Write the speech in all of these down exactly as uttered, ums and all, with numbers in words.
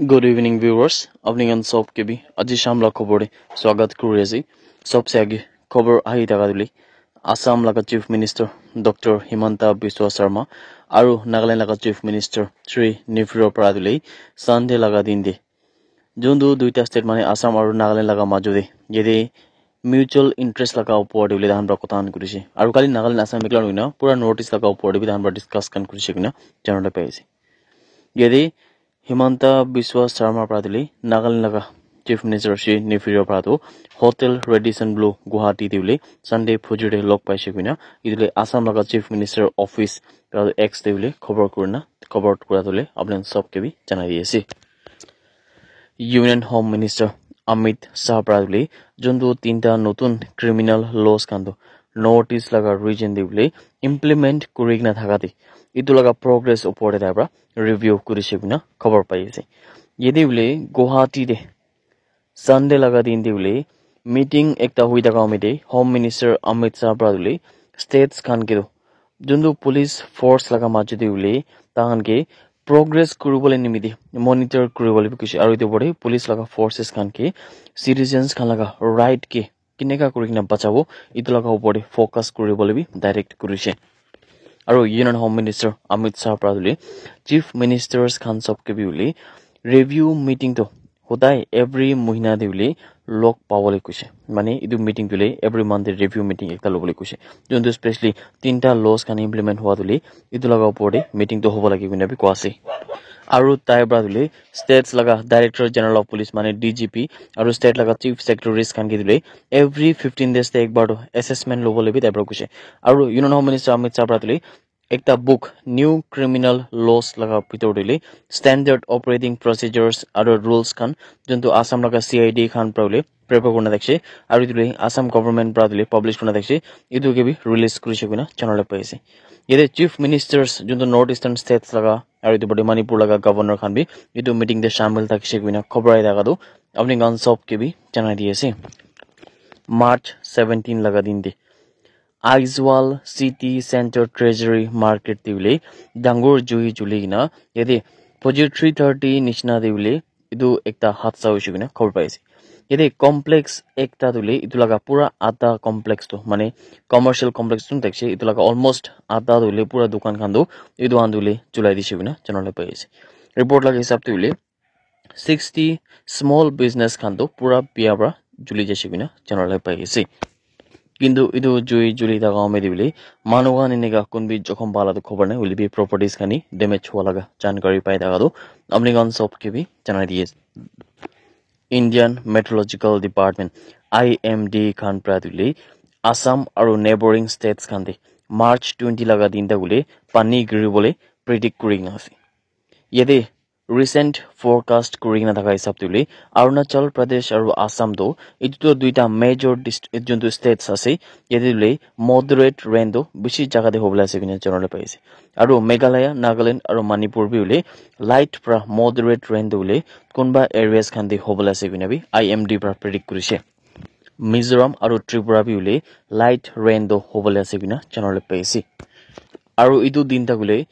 Good evening, viewers. Apni khan sob ke bhi aji sham la khobor te swagat kuri ase. Sobse age khobor ahi thaka tu le Assam laga Chief Minister Doctor Himanta Biswa Sarma aru Nagaland laga Chief Minister Shri Neiphiu Rio para tu le Sunday laga din te, juntu duita state mane Assam aru Nagaland laga majo te yate mutual interest laga upor te bole tahan para kotha khan kurise. Aru kali Nagaland Assam ekla nohoi na pura North East laga upor te bhi tahan para discuss khan kurise koina janabole pai ase. Yate Himanta Biswa Sarma para tu le Nagaland laga Chief Minister Shri Neiphiu Rio para tu Hotel Radisson Blu Guwahati te bole Sunday phujur te log paise koina etu le Assam laga Chief Minister Office para tu X te bole khobor kurina khobor kura tu le apni khan sob ke bhi janai di ase. Union Home Minister Amit Shah para tu le juntu tinta notun criminal laws khan tu North East laga region te bole implement kuri kena thaka te etu laga progress upor te tai para review kurise koina khobor pai ase. Yate bole Guwahati te Sunday laga din te bole meeting ekta hoi thaka time te Home Minister Amit Shah para tu le states khan ke tu juntu police force laga majo te bole tahan ke progress kuribole nimite monitor kuribole bhi koise aru etu opor te police laga forces khan ke citizens khan laga right ke kineka kuri kena bachabo etu laga opor te focus kuribole bhi direct kurise. Aru Union Home Minister Amit Shah para tu le Chief Ministers khan sob ke bhi bole review meeting tu hodai every mohina te bole log pabole koise. Mane etu meeting tu le every month te review meeting ekta lobole koise. Juntu specially tinta laws khan implement hua tu le etu laga opor te meeting tu hobo lage koina bhi koa ase. Aru tai para tu le states laga Director General of Police mane D G P aru state laga Chief Secretaries khan ke tu le every fifteen days te ek bar tu assessment lobole bhi tai para koise. Aru Union Home Minister Amit Shah para tu le ekta book New Criminal Laws laga bhitor te le standard operating procedures aru rules khan juntu Assam laga C I D khan para bole prepare kurina thakise aru etu le Assam government para tu le publish kurina thakise etu ke bhi release kurise koina janabole pai ase. Yate Chief Ministers juntu North Eastern states laga aru etu opor te Manipur laga governor khan bhi etu meeting te shamil thakise koina khobor ahi thaka tu apni khan sob ke bhi janai di ase. March seventeen laga din te Aizawl City Center Treasury Market te bole dangor jui juli kena yate baji three thirty nishina te bole etu ekta hadsa hoise koina khobor pai ase. Yate complex ekta tu le etu laga pura adha complex tu mane commercial complex tu thakise etu laga almost adha tu le pura dukan khan tu etu khan tu le julai dise koina janabole pai ase. Report laga hisab te hoile sixty small business khan tu pura bia para juli jaise koina janabole pai ase. Kintu etu jui juli thaka time te bole manu khan enika kun bhi jokhom pala tu khobor nai hoile bhi properties khan hi damage hua laga jankari pai thaka tu apni khan sob ke bhi janai di ase. Indian Meteorological Department, I M D khan para tu le Assam aru neighboring states khan te March twenty laga din te bole pani giri bole predict kuri kena ase. Yate recent forecast kuri kena thaka hisab te bole Arunachal Pradesh aru Assam tu etu tu duita major dist- juntu states ase yate bole moderate rain tu bishi jaga te hobole ase koina janabole pai ase. Aru Meghalaya, Nagaland aru Manipur bhi bole light para moderate rain tu bole kunba areas khan te hobole ase koina bhi I M D para predict kurise. Mizoram aru Tripura bhi bole light rain tu hobole ase koina janabole pai ase. Aru etu din te bole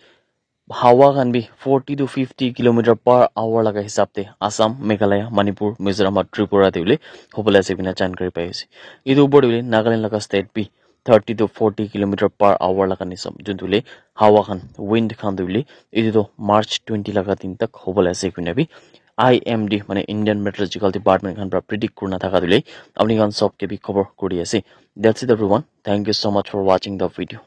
hawa khan bhi forty to fifty kilometer per hour laga hisab te Assam, Meghalaya, Manipur, Mizoram aru Tripura te bole hobole ase koina jankari pai ase. Etu opor te bole Nagaland laga state bhi thirty to forty kilometer per hour laga nisab juntu bole hawa khan wind khan tu bole etu tu March twenty laga din tak hobole ase koina bhi I M D mane Indian Meteorological Department khan para predict kurina thaka tu bole apni khan sob ke bhi khobor kuri ase. That's it everyone. Thank you so much for watching the video.